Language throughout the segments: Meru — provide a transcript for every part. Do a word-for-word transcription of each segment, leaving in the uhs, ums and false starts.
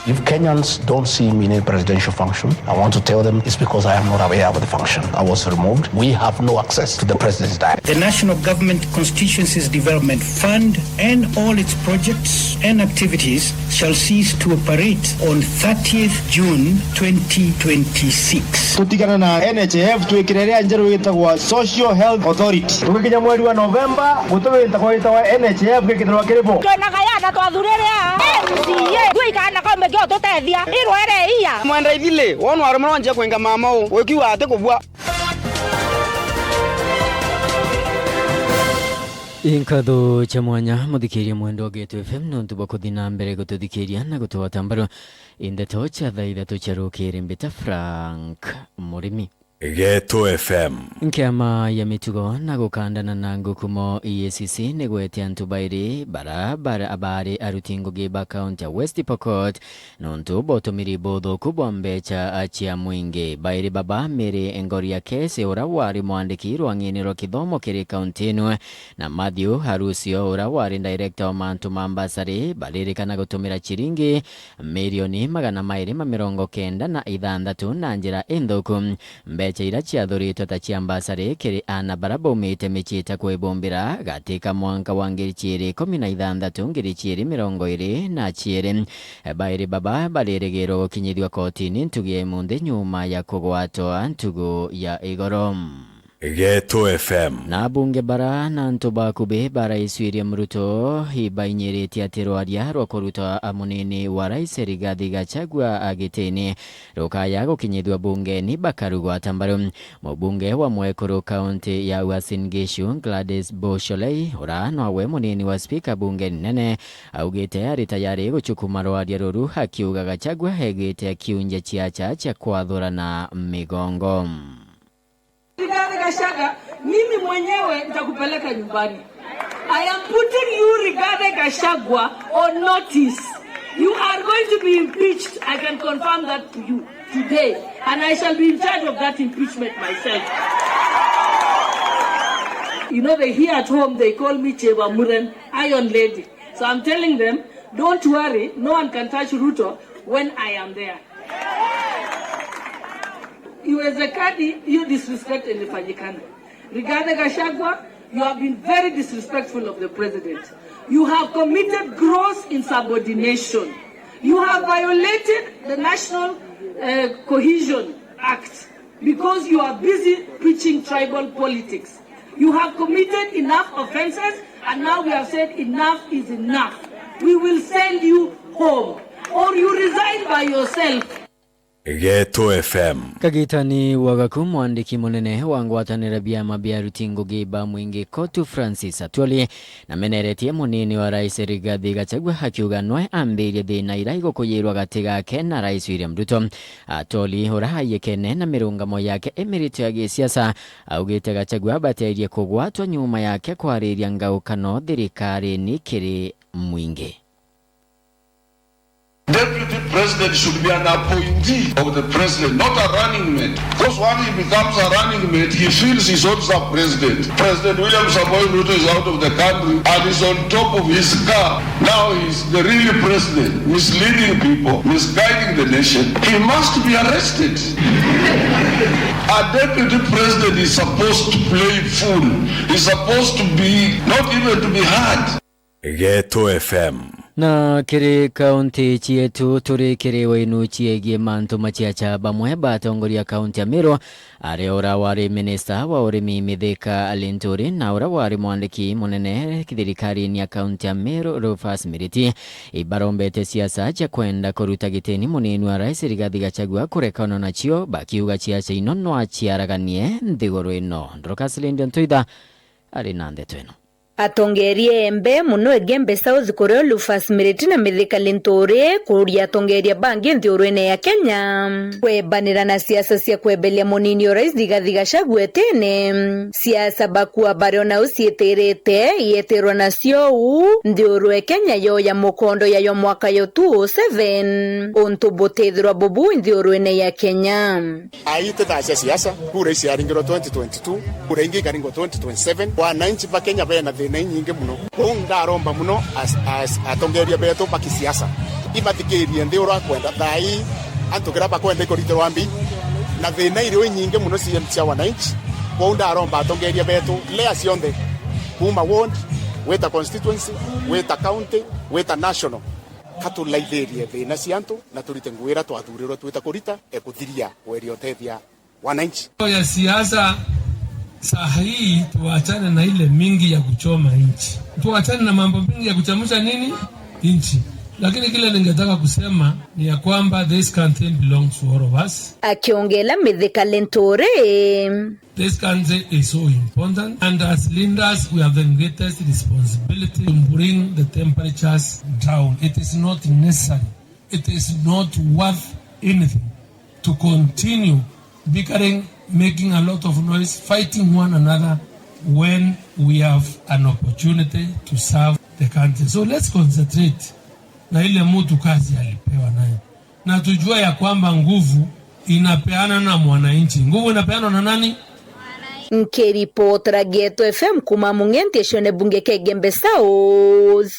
If Kenyans don't see me in a presidential function, I want to tell them it's because I am not aware of the function. I was removed. We have no access to the president's diary. The National Government Constituencies Development Fund and all its projects and activities shall cease to operate on thirtieth June twenty twenty-six. Tutigana na N H I F, twikire iria njeru itagwa Social Health Authority. Tugikinya mweri wa Novemba, guti witagwa, witagwa N H I F gikithirwa kiri bo. Twenagaya na twathurire a M C A. Ngui kana kome kio tutethia. Irwere iya. Mwenda ithili, wona wari muronje kwinga mama u, wikiwa ati kubua. Inkatho cia mwanya, muthikiria mwendwa wa Geto F M, nontu bwa kuthi na mbere gututhikiria na gutugwata mbaru. Indeto cia thaa ithatu cia rukiri, mbita Frank Murimi. Geto F M. Nkiama ya mitugo na gukandana na ngukumo E A C C nigwete antu bairi bara, bara bari aruti ngugi ba kaunti ya West Pokot nontu bwa utumiri buthuku bwa mbecha cia mwingi. Bairi baba, Mary Ngoria Kese, ura wari mwandiki rwang'ini rwa kithomo kiri kaunti ino, na Matthew Harusio, ura wari director wa mantu ma mbasari, baririkana gutumira chiringi mirioni magana mairi ma mirongo kenda na ithanthatu na njira inthuku. Mbecha ira ciathuritwe ta cia mbasari kiri aana bara baumite micii ta kwibumbira gati ka mwanka wa ngiri ciiri ikumi na ithanthatu, ngiri ciiri mirongo iiri na ciiri. Bairi baba baririgirwe gukinyithua kotini ntugu ya imunthi nyuma ya kugwatwa ntugu ya igoro. Geto F M. Na abunge bara na antu bakubi ba Rais William Ruto ibainyiritie ati rwaria rwa kuruta munini wa Rais Rigathi Gachagua agitini rukaya gukinyithua bungeni bakarugwata mbaru. Mubunge wa mwekuru kaunti ya Uasin Gishu, Gladys Bosholei, ura nowe munini wa spika bungeni nene, augite ari tayari gucukuma rwaria ruru, akiuga Gachagua egite akiunja ciaca cia kwathurana migongo. Rigathi Gachagua, mimi mwenyewe nitakupeleka nyumbani. I am putting you, Rigathi Gachagua, on notice. You are going to be impeached. I can confirm that to you today. And I shall be in charge of that impeachment myself. You know, they here at home, they call me Cheba Muren, Iron Lady. So I'm telling them, don't worry, no one can touch Ruto when I am there. Iwezekani hiyo disrespect ilifanyikana. Rigathi Gachagua, you have been very disrespectful of the president. You have committed gross insubordination. You have violated the National, uh, Cohesion Act because you are busy preaching tribal politics. You have committed enough offences, and now we have said enough is enough. We will send you home, or you resign by yourself. Geto F M. Kagitani wa gaku, mwandiki munene wa ngwataniro biama bia aruti ngugi ba mwingi Kotu Francis Atwoli nameneretie munini wa Rais Rigathi Gachagua akiuga nwe ambirie thina ira igukuyirwa gati gake na Rais William Ruto. Atwoli, ura ayekene na mirungamo yake imirito ya gisiasa, augite Gachagua abaterie kugwatwa nyuma yake kwariria ngaukano thirikarine kiri mwingi. Deputy president should be an appointee of the president, not a running mate. Because when he becomes a running mate, he feels he's also a president. President William Samoei Ruto is out of the country and is on top of his car. Now he's the real president, misleading people, misguiding the nation. He must be arrested. A deputy president is supposed to play fool. He's supposed to be, not even to be heard. Geto F M. Na kiri kaunti cietu, turi kiri winu ciegie mantu maciaca, bamwe ba atongoria kaunti ya Meru, ari ura wari minista wa urimi Mithika Linturi na ura wari mwandiki munene thirikarine ya kaunti ya Meru, Rufus Miriti, ibarombete siasa cia kwenda kuruta gitini munini wa rais Rigathi Gachagua kurekanwa nacio, bakiuga siasa ino no aciaraganie nthiguru ino. Dorcas Lydia Ntuitha ari na ndeto ino. Atongeeria embe mono Igembe South, kurio Rufus Miriti na Mithika Linturi, kuuria atongeeria bangi nthigurune ya Kenya kwebanira na siasa cia kweberia munini o rais Rigathi Gachagua itine. Siasa bakua bariona u cietirite ietirwa nacio u nthiguru e Kenya yoya mukondo yayo mwaka yo two oh seven, untu butithirwa bubu nthigurune ya Kenya. Ai ti thaa cia siasa, kura iciaringirwe twenty twenty-two, kura ingi ikaringwa twenty twenty-seven. Wananchi ba Kenya bena thina inyingi mono. Kwou ndaromba mono as, as atongeria betu ba kisiasa, Ibathikirie nthi uria akwenda thaa ii, antu kiria bakwenda ikuritirwa mbi, na thina irio inyingi mono cia, cia wananchi. Kwou ndaromba atongeria betu, layer cionthe, kuuma ward, gwita constituency, gwita county, gwita national, katulaithirie thina cia antu na turite ngugi iria twathurirwe twita kurita, e kuthiria kweria utethia wananchi. Ya siasa saa hii tuachane na ile mingi ya kuchoma nchi. Tuachane na mambo mingi ya kuchemsha nini? Nchi. Lakini kile ningetaka kusema ni ya kwamba this country belongs to all of us. Akiongela Mithika Linturi. This country is so important, and as leaders, we have the greatest responsibility to bring the temperatures down. It is not necessary. It is not worth anything to continue bickering, making a lot of noise, fighting one another when we have an opportunity to serve the country. So let's concentrate na ile mtu kazi alipewa nayo, na tujua ya kwamba nguvu inapeana na mwananchi. Nguvu inapeanwa na nani? Nkiripotera Geto F M kuma Mung'enti, ecione bunge kia Igembe South,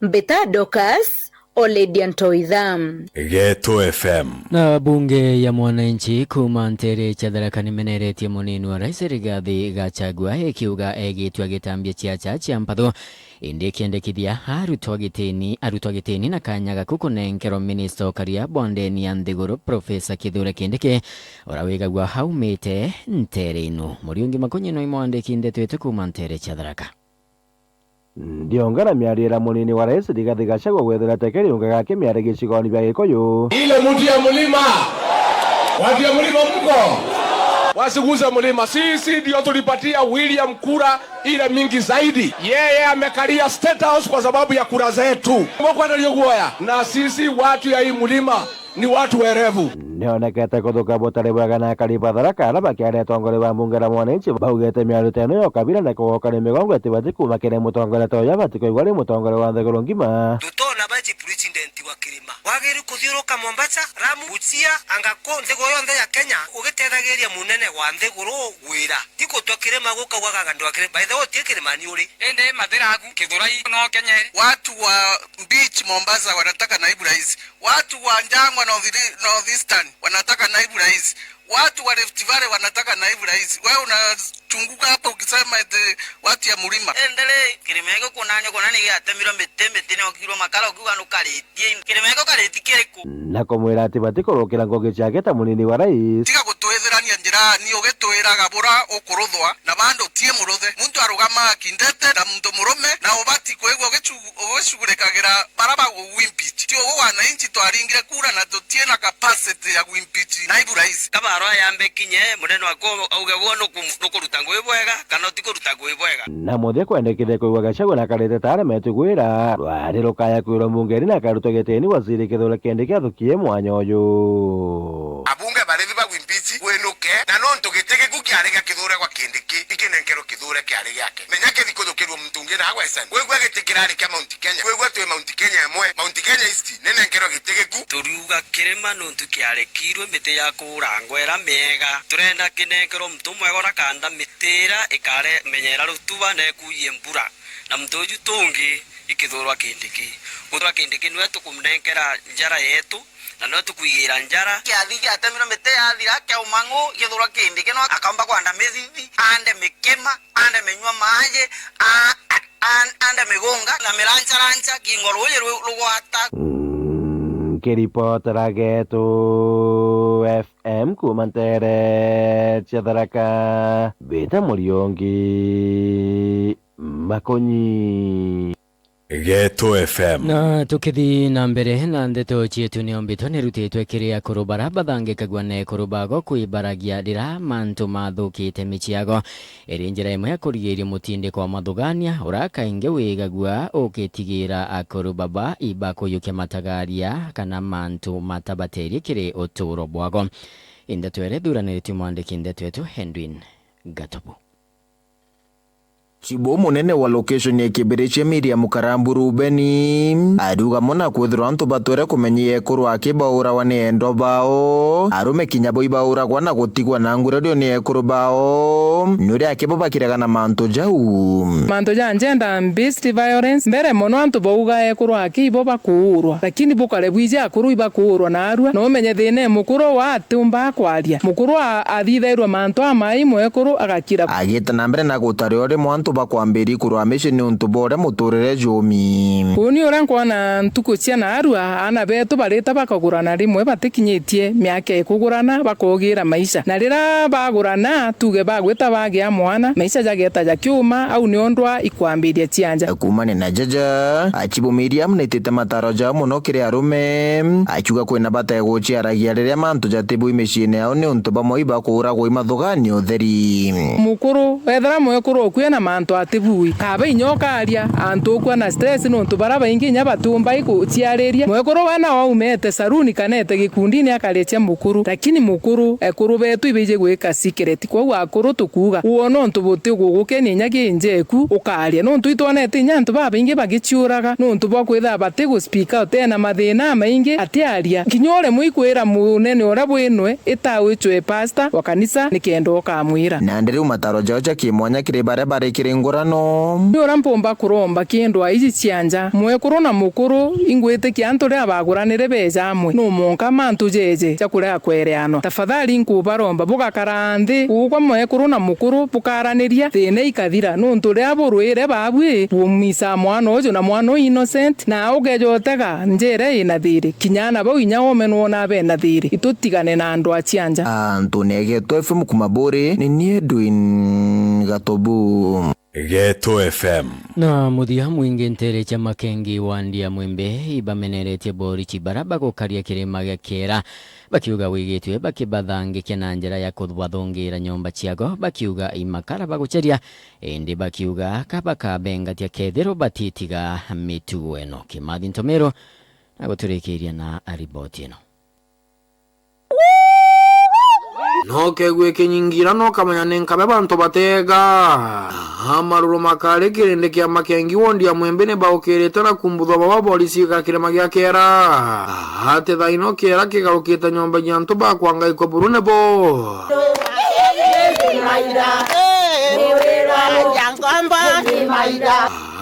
mbita Dorcas Oledia Ntoitha. Geto F M. Na bunge ya mwananchi kuma ntere cia Tharaka nimeneretie munini wa rais Rigathi Gachagua, ikiuga egitwa gitambia ciaca cia mpatho, indi ikiendekithia arutwa gitini, arutwa gitini na kanya gaku kunenkerwa minista ukaria bondeni ya nthiguru, Professor Kithure Kindiki, uria wigagua aumite ntere ino. Muriungi Makunyi no imwandiki ndeto yetu kuma ntere cia Tharaka. Ndiongera miario ira munini wa rais Rigathi Gachagua gwethira tekeriunga gake miario gicigoni bia Gikuyu. Ile mtu ya mlima. Watu ya mlima mko? Wasiguze mlima. Sisi ndio tulipatia William kura ile mingi zaidi. Yeye amekalia State House kwa sababu ya kura zetu. Mkwenda ndio guoya. Na sisi watu ya hii mlima ni watu werevu. Nionekete kuthuka butari bwega na akari ba Tharaka aria bakiaria atongoria ba mbunge la mwananchi baugite miario ta ino ya ukabira na kugokania migongo itibati kuma kiri mutongoria ta uyu abati kwigua ari mutongoria wa nthiguru ngima. Tutona baji president wa kirima. Wagiri kuthiuruka Mombasa, Lamu, Busia, anga ku nthiguru yonthe ya Kenya ugitethagiria munene wa nthiguru wira. Ti gutwa kirima guka gwagaga ndwa kirima. By the way, utie kirimani uri. Indi mathira aku Kithurai no Kenya iri. Watu wa beach Mombasa wanataka naibu rais. Watu wa Njangwa North, North Eastern wanataka naibu rais. Watu wa Rift Valley wanataka naibu rais. Wewe unachunguka hapa ukisema eti watu ya mlima. Endele, kirima iko kunani, kunani giatemirwe miti, miti ni okirwe makara, ukiuga nukaritie. Kirima iko kariti kiriku? Na kumwira ati batikurukira ngugi ciake ta munini wa rais. Tiga gutwithirania njira, ni ugitwiraga bura ukuruthwa, na bandu tie muruthe. Muntu arugama akindete na muntu murume, na ubati kwigua ugicu-, ugicugurikagira bara bagugu impeach. Ti ugu wananchi twaringire kura na tutie na capacity ya guimpeach naibu rais. Kabaro ayambe kinye, munene wako auge gwo nuku-, nukuruta ngugi bwega, kana utikuruta ngugi bwega. Na muthia kwendekithia kwigua Gachagua na karite ta aria metigwira, rwari rukaya kwirwa mbungeni na akarutwa gitini waziri Kithure Kindiki athukie mwanya uyu. Abunge barithi bagwimpeach winuke, na nontu giti giku kiari gia Kithure gwa Kindiki, ikinenkerwe Kithure kiari giake. Menya kithi kuthukirua muntu ungi na agwecani. Wigua giti kirari kia Mount Kenya. Wigua twi Mount Kenya imwe. Mount Kenya East ninenkerwe giti giku. Turiuga kirima nontu kiarekirwe miti ya kuurangwa ira miega. Turenda kinenkerwe muntu mwega uria kanda miti ira ikare menyera rutuba na ikuuye mbura. Na muntu uju tungi i Kithure Kindiki. Kithure Kindiki niwe tukumnenkera njara yetu. Na no tukwigira njara. Kiathi giatemirwe miti yathira, kia umang'u, Kithure Kindiki no akaumba kwanda mithithi, ande mikima, ande minyua maaji, a-, a-, an-, ande migunga, na mirancharancha, kingo ruuji ru-, rugwata. Mm, nkiripotera Getu F M kuma ntere cia Tharaka, mbita Muriungi Makunyi. Geto F M. Na tukithii na mbere na ndeto cietu, ni ombitwa ni rutitwe kiri akuru bara bathangikagua na ekuru bago kwibaragia rira mantu mathukite micii yago. Iri njira imwe ya kurigiria mutindiko wa mathugania, ura kaingi wigagua ukitigira akuru baba ibakuyukia matagaria kana mantu matabaterie kiri uturo bwago. Indeto iria ithuraniritie mwandiki ndeto yetu Henryn Gatobu. Chibu munene wa location ya Kibirichi Miriam Karambu Rubeni ariuga muna kwithirwa antu batwere kumenya ekuru aki baurawa ni endwa bao, arume kinya bo ibauragwa na gutigwa na ngurario ni ekuru bao, ni uria aki bo bakiraga na mantu jau. Mantu ja gender based violence, mbere mono antu bauga ekuru aki ibo bakuurwa, lakini bukare bwiji akuru ibakuurwa naarua, na umenye thina e mukuru wa atiumba kwaria. Mukuru a-, athithairwa mantu amai, mwekuru agakira. Agita na mbere na gutaria uria mwantu bakwambiri kurwa mici niuntu bwa uria muturire jumi. Uuni uria nkwona ntuku cia naarua, aana betu barita bakagurana rimwe batikinyitie miaka ikugurana, bakogira maisha. Na riria bagurana, tuge bagwita bagia mwana, maisha jageta jakiuma, au nio ndwa ikwambiria cianja. Kumania na jaja, achibu Miriam naitite mataro jao mono kiri arume, akiuga kwina bata ya guciaragia riria mantu jatibui miciine yao niuntu bamwe ibakuuragwa i mathugaanio utheri. Mukuru, ethira mwekuru okue na mantu atibui, kaba inya ukaria, antu ukua na stress niuntu baria baingi inya batiumbai guciariria. Mwekuru we nao aumete saruni kana ete gikundine akaria cia mukuru, lakini mukuru, ekuru betu ibaiji gwika secret. Kwou akuru tukuuga, wona untu buti gugukenia inya gi njeku, ukaria. Nuntu itwonete inya antu babaingi bagiciuraga nuntu bwa kwithirwa bati gu speak out, ena mathina amaingi atiaria. Kinya uremwe ikwira munene uria bwinwe, ita wicwe pastor wa kanisa nikenda ukamwira. Nandi riu mataro jao ja kimwanya kiri baria bari kiri ngurano. Ni uria mpumba kuromba kindu a iji cia nja, mwekuru na mukuru, ingwitikia antu riria baguranire beja amwe, no mwanka mantu jeje ja kuria kwereanwa. Tafadhali nkubaromba bugakara nthi, ugwa mwekuru na mukuru bukaraniria, thina ikathira, nuntu riria burwire babui, bumisa mwana uju na mwana u innocent, na ukeja utega njira ina thiri. Kinya aana bau inya omenwa na bena thiri. Itutigane na andu a cia nja. Antu ni Geto F M kuma Buri, ni nie Edwin Gatobu. Geto F M. Na muthia, mwingi ntere cia Makengi wa Ndia Mwembe ibameneretie borichi bara bagukaria kirima gia Kiera, bakiuga wigitwe bakibathangikia na njira ya kubathungira nyomba ciago, bakiuga imakara baguceria, indi bakiuga kabakabengatia kethirwa batitiga mitugo ino. Kimathi Ntomero na guturikiria na riboti ino. No kegue kinyingira, no kamenya ni nkabe bantu batega. Amaruru makari kirindi kia Makengi wondi ya Mwembe ni baukirite na kumbuthwa baba borisi ga kirima gia Kiera. Ati thaino Kiera kigarukite nyomba ya antu bakwa ngai kwa burune bo.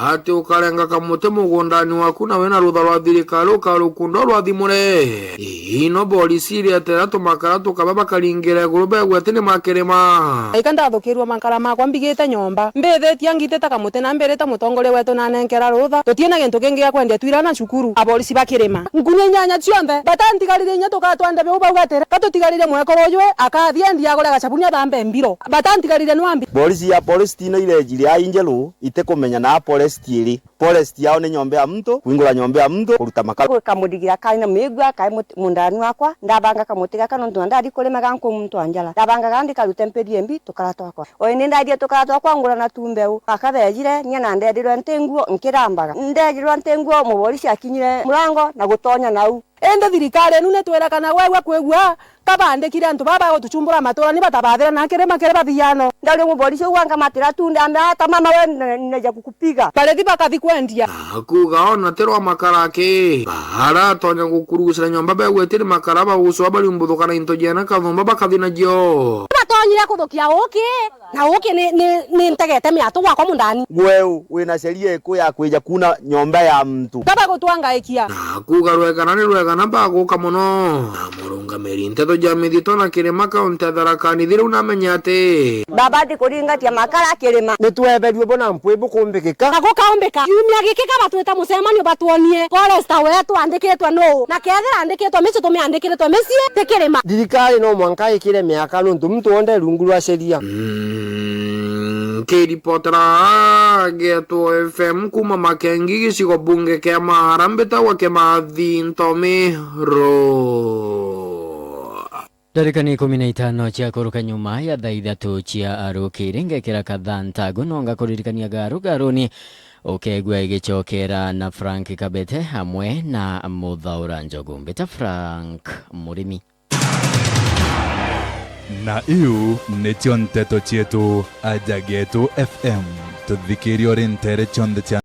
Ati ukarenga kamuti mugundani waku na wina rutha rwa thirikari ukarukunda rwathimure. Ino borisi iretera tumakara tukaba bakaringira iguru begwe ati ni makirima. Aika ndathukirua mankara makwa mbigite nyomba. Mbithitie ngitite kamuti na mbirite mutongoria wetu na nenkera rutha. Tutina gintu kingi gia kwendia twira na cukuru. Aborisi bakirima. Nkunia inyanya cionthe. Batantigaririe inya tukatwande biu bauga atiri. Katutigarire mwekoro ujwe akathie ndia agure gacabunia thambe mbiro. Batantigaririe nwambi. Borisi ya forest ino irejire ai njeru itikumenya na forest iri. Forest yao ni nyomba ya muntu, kwingura nyomba ya muntu, kuruta makara. Kamudigira kari na migua, kai mut-, mundani wakwa, ndabanga kamuti gaka nontu na ndari kurima ganku muntu anjara. Ndabangaga ndikarute mpiri embi, tukara twakwa. O indi ndathie tukara twakwa ngura na tumbeu. Akabejire, nia na nderirwe nti nguo, nkirambaga. Nderirwe nti nguo, muborisi akinyire murango na gutonya nau. Indi thirikari inu nitwira kana gwegua kwigua kabandikire antu baba bagutuchumbura matura ni batabathira na kirima kiri bathiano. Ndari muborisi ugwa nkamatira tu ndambia, "Hata mama we ne-, neja kukupiga." Barithi bakathi kwendia. Akuga ona ti rwa makara ki. Baratonya gukurugucira nyomba begwetiri makara bagucwa bariumbuthuka na into jena kathumba bakathi najo. Batonyire kuthukia uki. Na uki ni, ni, ni ntegete miatu gwakwa mundani. Gweu wina sheria iku ya kwija kuna nyomba ya muntu? Kaba gutwangaikia. Na kuuga rwegana ni rwegana baguka mono. Na murungamiri nteto ja mithito na kirima kaunti ya Tharaka Nithi riu namenye ati. Baba athi kuringatia makara kirima. Ni tweberue bona mpwi bukumbikika. Na gukaumbika. Kiumia giki kaba twita mucemanio batwonie. Forester wetu andikitwe nuu? Na kethira andikitwe micii tumiandikiritwe micii ti kirima. Thirikari no mwanka ikire miaka nuntu muntu wonthe rungu rwa sheria. Mm, nkiripotera Geto F M kuma Makengi, gicigo bunge kia Maara, mbitagwa Kimathi Ntomiro. Ndarika ni ikumi na itano cia kuruka nyuma ya thaa ithatu cia rukiri, ngekira kathaa ntagu, no ngakuririkania garu garuni ukegua igicokera na Frank Kabete amwe na Muthaura Njogu. Mbita Frank Murimi. Na iu nicio nteto cietu aja Getu F M. Tuthikirie uri nteere cionthe cia